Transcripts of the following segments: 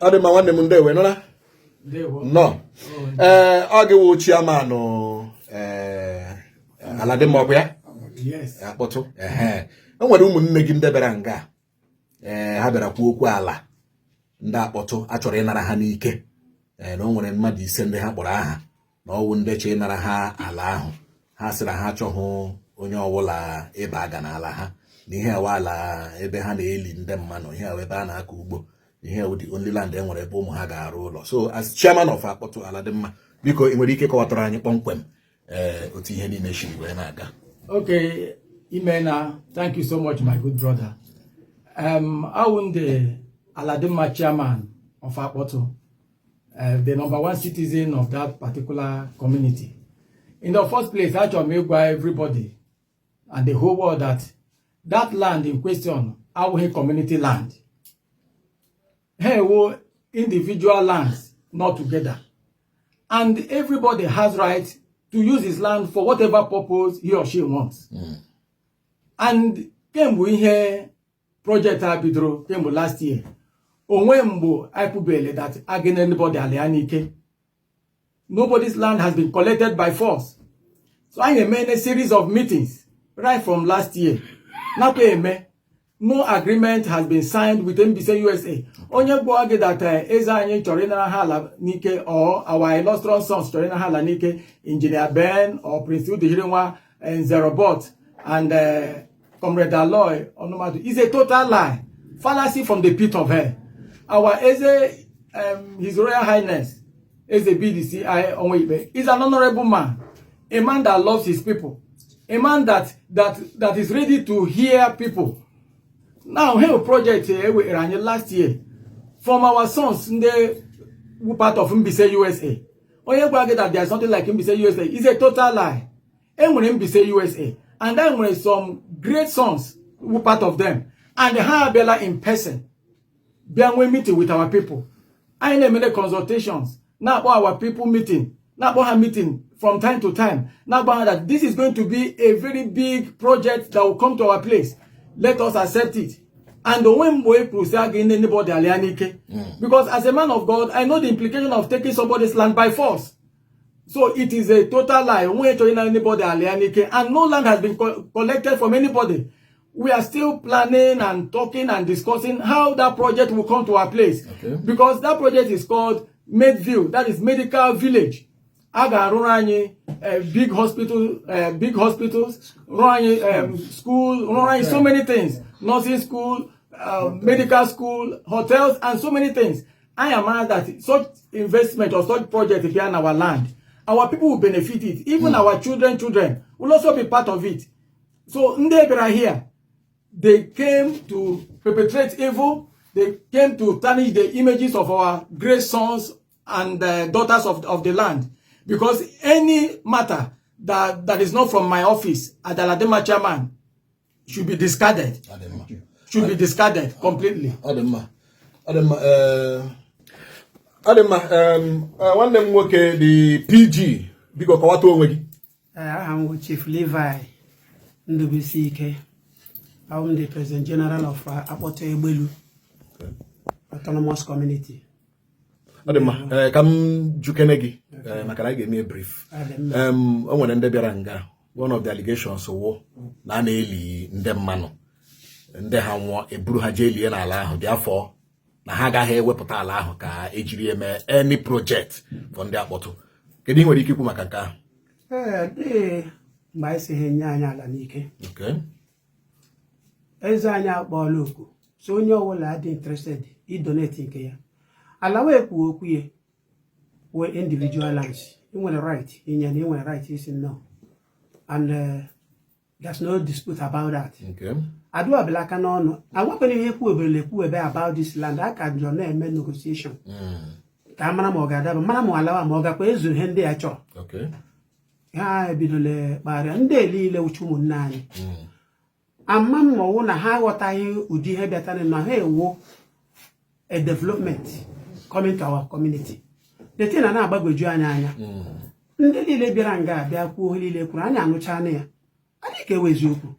Ọ dị mma, nwanne m, ndewe nụla. Ndewo. Nnọọ. Ee, ọ gị wụ chairman ee Aladịmma, ọkwa ya? Yes. Akpọtụ. Ehe, e nwere ụmụnne gị ndị bịara nga. Ee, ha bịara kwuo okwu ala ndị Akpọtụ a chọrọ ịnara ha n'ike. Ee, na o nwere mmadụ ise ndị ha kpọrọ aha na ọwụ ndị chọ ịnara ha ala ahụ. Ha sị na ha achọghị onye ọbụla ịba aga n'ala ha, na ihe ewe ala ebe ha na-eli ndị mmadụ, ihe ewe ebe a na-akọ ugbo, ihe ewu the only land e nwere ebe ụmụ ha ga-arụ ụlọ. So as chairman of Akpọtụ Aladịmma, biko, ị nwere ike ịkọwatara anyị kpọmkwem ee otu ihe niile siri wee na-aga? Okay, Imena, thank you so much, my good brother. I'm the Aladimma chairman of Akpoto, the number one citizen of that particular community. In the first place, I should make everybody and the whole world that that land in question, our community land. Hey, wo individual lands, not together. And everybody has right to use his land for whatever purpose he or she wants. And kemgbe ihe project a bidoro, kemgbe last year, onwe mgbe anyị kwubele that agịna anybody ala ya n'ike. Nobody's land has been collected by force. So anyị eme a series of meetings right from last year. Nakwa eme, no agreement has been signed with Mbaise USA. Onye gwa gị that eze anyị chọrọ ịnara ha ala n'ike or our illustrious sons chọrọ ịnara ha ala n'ike, Engineer Ben or Prince Udihirinwa, Nze Robert and Comrade Aloy Onumadu, is a total lie, fallacy from the pit of hell. Our Eze, His Royal Highness Eze BDC I Onweibe, is an honorable man, a man that loves his people, a man that is ready to hear people. Now, here project e were anyị last year from our sons ndị wụ part of Mbaise USA. Onye gwa gị that there is something like Mbaise USA is a total lie. E nwere Mbaise USA and then nwere some great sons who part of them, and ha abịala in person bịa nwee meeting with our people. Anyị na-emele consultations, na-akpọ our people meeting, na-akpọ ha meeting from time to time, na-agba ha that this is going to be a very big project that will come to our place. Let us accept it. And onwe mgbe e kwuru sị a ga anybody ala ya n'ike, because as a man of God, I know the implication of taking somebody's land by force. So it is a total lie. Onwe chọrọ ịna anybody ala ya n'ike, and no land has been collected from anybody. We are still planning and talking and discussing how that project will come to our place, because that project is called Medview, that is medical village. A ga-arụrụ anyị big hospital, big hospitals, rụọ anyị school, rụrụ anyị so many things, nursing school, medical school, hotels and so many things. I am aware that such investment or such project here in our land, our people will benefit it. Even our children children will also be part of it. So ndị bịara here, they came to perpetrate evil. They came to tarnish the images of our great sons and daughters of the land, because any matter that is not from my office as Aladima chairman should be discarded, Ọ dị mma. should be discarded completely. Ọ dị mma, ọ dị mma. Ee, ọ dị mma. Nwanne m nwoke dị PG, biko kọwata onwe gị. Ee, aha m bụ Chief Levi Ndubuisi Ike. I'm the President General of Akpọtụ Egbelu Autonomous Community. Ọ dị mma. Ee, ka m jukene gị, maka na anyị ga-eme brief. Ọ dị mma. O nwere ndị bịara nga. One of the allegations wụ na a na-eli ndị mmanụ, ndị ha nwụọ, eburu ha jee lie n'ala ahụ, dị afọ na ha agaghị ewepụta ala ahụ ka ejiri eme any project for ndị Akpọtụ. Kedu ihe nwere ike ikwu maka nke ahụ? Ee, dị mgbe anyị si ha enye anyị ala n'ike. Eze anyị akpọọla oku so onye ọbụla dị interested idonate nke ya. Ala wee kwuo okwu ya wee individual lands, ị nwere right inye na ị nwere right isi no, and there's no dispute about that. Adụabela aka n'ọnụ agwakwana ihe ekwuebere ekwuebe about this land. A ka njọ na-eme negotiation ka a mara ma ọ ga-adaba, mara ma alawa, ma ọ gakwa ezu ihe ndị a chọrọ. Ha ebidola kparịa ndị niile uche ụmụnne anyị. Ama m ma ọwụ na ha aghọtaghị ụdị ihe bịatara na ha ewo a development coming to our community. The thing na na-agbagwoju anyị anya. Ndị niile bịara nga abịa kwuo ihe niile kwuru, anyị anụchana ya, adịghị ka ewe eziokwu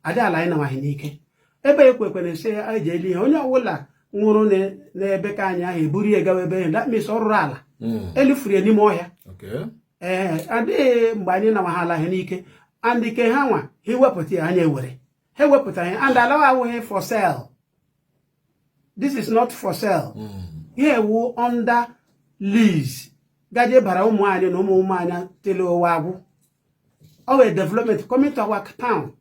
adị ala anyị nawaghị n'ike ebe ekwekwere sị eji elu ihe onye ọbụla Nwụrụ n'ebe ka anyị ahụ eburu ya gawa ebe ahụ. That means ọ rụrụ ala, elufuru ya n'ime ọhịa. Ee, adịghị mgbe anyị nawa ha ala ha n'ike, and ke ha nwa ha ewepụta ya, anyị ewere ha ewepụtara ya, and ala awụghị for sale. This is not for sale. Ihe ewu under lease gaje bara ụmụ anyị na ụmụ ụmụ anyị tele ụwa agwụ. Ọ wee development coming to our town.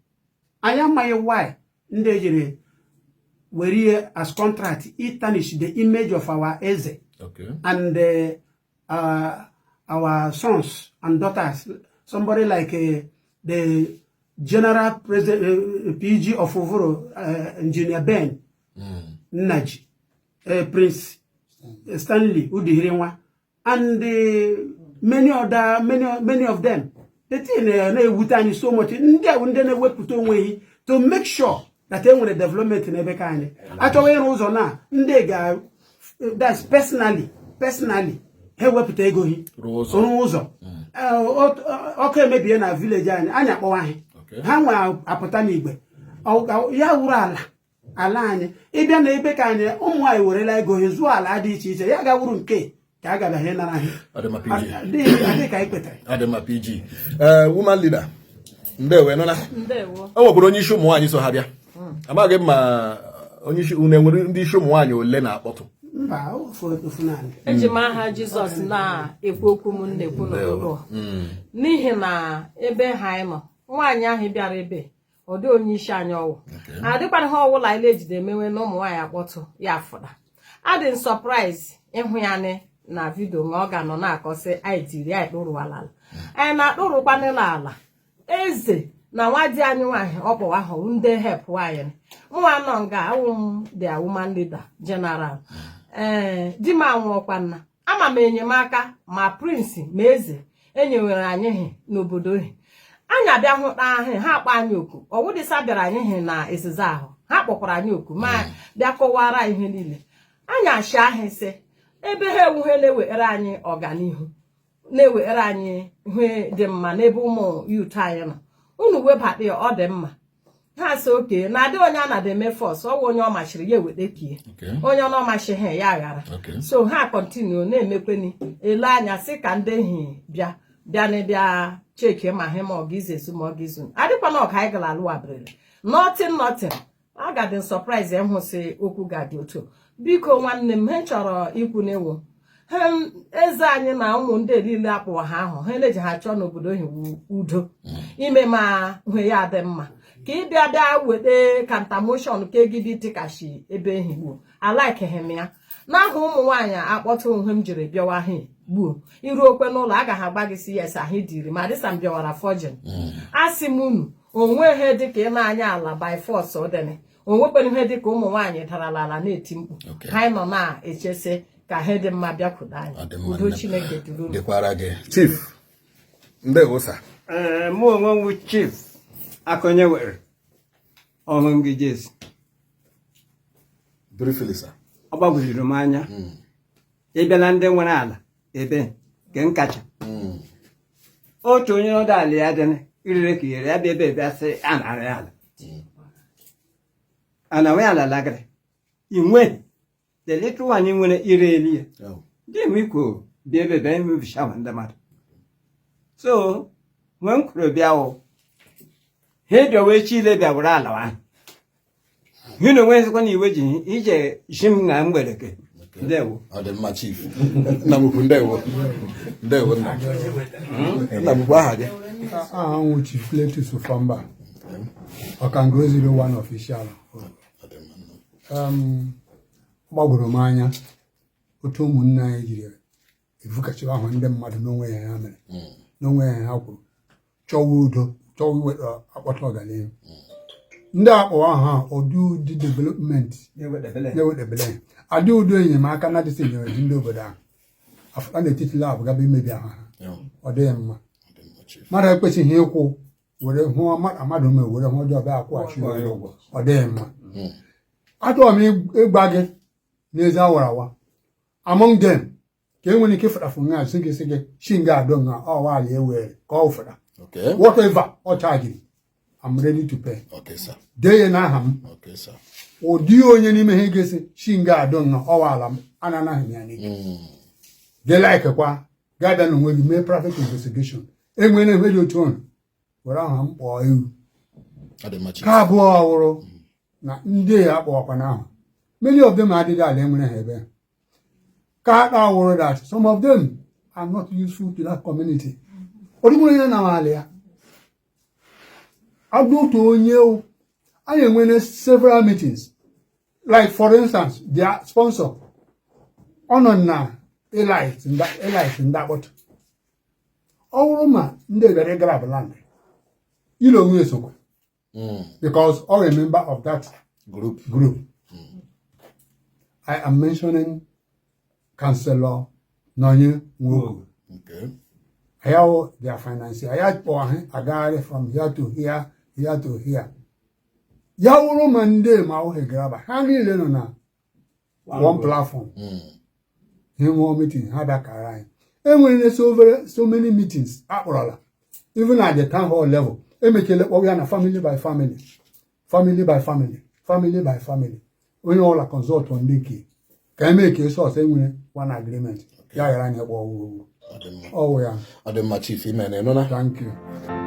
Anyị amaghị why ndị ejiri were ihe as contract tarnish the image of our eze and our sons and daughters. Somebody like the general president, PG of Uvuru, Engineer Ben Nnaji, Prince Stanley Udihirinwa, and many other, many, many of them. The thing na-ewute anyị so much. Ndị a bụ ndị na-ewepụta onwe ha to make sure that e nwere development n'ebe ka anyị achọghị ịrụ ụzọ na ndị ga, that's personally ha ewepụta ego hi Rụọ ụzọ. Rụọ ụzọ. Ọkụ emebie na village anyị, anyị akpọwa ha. Ha nwe apụta n'igwe. Ya wuru ala ala anyị ịbịa na ebe ka anyị ụmụ nwaanyị werela ego ha zụọ ala dị iche iche, ya ga-wuru nke ka a gaba ha nara ha. Ọ dị mma, PG. Adịghị ka anyị kwetara. Ọ dị mma, PG. Ee, woman leader, ndewo, nụla. Ndewo. O nwekwara onye isi ụmụ nwaanyị so ha bịa. Amaghị m ma onye isi unu enwere ndị isi ụmụ nwaanyị ole na-akpọtụ. Mba, ofu ofu naanị. Eji m aha Jizọs na-ekwu okwu m na-ekwu n'ụtụtụ a, n'ihi na ebe ha anyị nọ, nwaanyị ahụ bịara ebe ọ dị onye isi anyị ọwụ adịkwana ha ọwụla anyị ejide emewe na ụmụ nwaanyị akpọtụ ya fụda. Adị m surprise ịhụ ya nị na video ma ọ ga-anọ na-akọsị anyị tiri anyị kpụrụ ala anyị na-akpụrụkwanịla ala eze na nwa di anyị nwaanyị ọkpọwa ahụ ndị help anyị. Mụnwa nọ nga awụ m the woman leader general. Ee, di m anwụọkwana. Ama m enyemaka ma prince ma eze enyewere anyị hi n'obodo hi. Anyị abịa hụta ahụ ha akpọ anyị oku ọwụdịsa bịara anyị hi na esiza ahụ ha kpọkwara anyị oku ma bịa kọwara ihe niile. Anyị achị ahụ sị ebe ha ewuhe na-ewere anyị ọganihu, na-ewere anyị ihe dị mma n'ebe ụmụ youth anyị nọ. Unu webata ya, ọ dị mma. Ha sị oke na adị onye a na eme force ọwụ onye ọ machiri ya eweta kie, onye ọ na-ọmachighị ya ghara. So ha continue na-emekweni ele anya sị ka ndị ehi bịa bịa na bịa cheke ma ha ma ọ ga-izu ezu ma ọ ga-izu adịkwana ọka anyị gara alụwabirili. Nothing, nothing. Agadị surprise ịhụ sị okwu ga-adị otu. Biko nwanne m, ha chọrọ ikwu n'ewu ha eze anyị na ụmụ ndị niile akpọwa ha ahụ ha eleji ha chọọ n'obodo ohi udo ime ma hụ ya dị mma ka ịbịa bịa weta counter motion ka egide tikashi ebe ehi gbuo alaikeghị m ya n'aha ụmụ nwaanyị akpọta onwe m jiri bịawa ha gbuo iru okwe n'ụlọ agaghị agba gị si yes ahụ dịrị ma dịsa m bịawara fọjin. Asị m unu onwe ha dịka ị na-anya ala by force ọdịnị onwekwana ihe dịka ụmụ nwaanyị darala ala na-eti mkpu. Ha nọ na-echesi ka ha dị mma bịakwudo Ọ dị anyị. mma, Udo nne m. Chineke duru unu. Dịkwara gị, chief. Ndewo, sir. Ee, mụ onwe m bụ Chief Akonye were ọhụ gị Jesu. Briefly, sir. Ọ gbagwojuru m anya ịbịa na ndị nwere ala ebe nke nkacha otu onye ọdụ ala ya dị irire ka ire ya bịa ebe bịa sị a nara ya ala ana nwe ala lagịrị inwe the little one ị nwere ire elu ya. Dị m ikwo bịa ebe bịa emebishawa ndị mmadụ. So nwee m kwuru bịa wụ ha ịbịawa echi ile bịa were ala ahụ hụ na onwe ezikwa na iwe ji ije ji m na mgbede ke. Ndewo. Ọ dị mma, chief. Nna m ukwu, ndewo, ndewo nna. Nna m ukwu, aha gị? Aha m Chief Cletus Ufamba, Ọkango 01 official. Ọ dị mma, nna m. Ọ gbagworo m anya otu ụmụnne anyị jiri evukachiwa ahụ ndị mmadụ n'onwe ya ha mere n'onwe ya ha kwuru chọwa udo, chọwa iweta akpọta ọganihu. Ndị akpọwa ha ụdị ụdị development na-ewetebele ya adị ụdị enyemaka na adịsị nyere ndị obodo ahụ afụta n'etiti labụ gaba imebi ahụ ha. Ọ dịghị mma. Ọ dị mma, chief. Mmadụ ekwesịghị ịkwụ were hụ mmadụ mee were hụ ọjọọ bịa akwụghachi ya ụgwọ. Ọ dịghị mma. Achọrọ m ịgba gị n'ezi awara awa among them ka e nwere ike ịfụtafụ nga sị gị sị gị shi nga adọ nga ọwa ala ewere ka ọ fụta. Whatever ọ chajiri, I'm ready to pay. Okay, sir. Dee ya n'aha m. Okay, sir. Ụdị onye n'ime ha ga-esi chi nga adọ nnọọ ọwa ala m a na-anaghị m ya n'ike. Gị laikekwa gaa bịa n'onwe gị mee private investigation. Enwere enwe dị otu ọnụ were aha m kpọọ ewu. Ọ dị mma, chief. Ka abụọ wụrụ na ndị a akpọwakwana ahụ, many of them adịghị ala enwere ha ebe ka akpa wụrụ that some of them are not useful to that community. Ọ dịghị onye na ala ya abụ otu onye o. Anyị enwere several meetings, like for instance, their sponsor ọ nọ na elite elite ndị Akpọtụ. Ọ bụrụ ma ndị bịara grab land ile onwe esokwa because all a member of that group. Group. I am mentioning Councillor Nonye Nwogu. Ayawo their financier. Aya kpọọ ha agagharị from here to here, here to here. Ya wụrụ ma ndị ma ohe graba ha niile nọ na one platform. Ha nwụọ meeting, ha bịakara anyị. Enwere so many meetings akpọrọla even at the town hall level. Emechela kpọọ ya na family by family, family by family, family by family. Onye ọbụla consult ndị nke ka eme ka sọs enwere one agreement ya ghara anyị kpọọ ọwụwụ Ọ dị mma. Ọwụ ya. Ọ dị mma, chief. Ime na ịnụ na Thank you.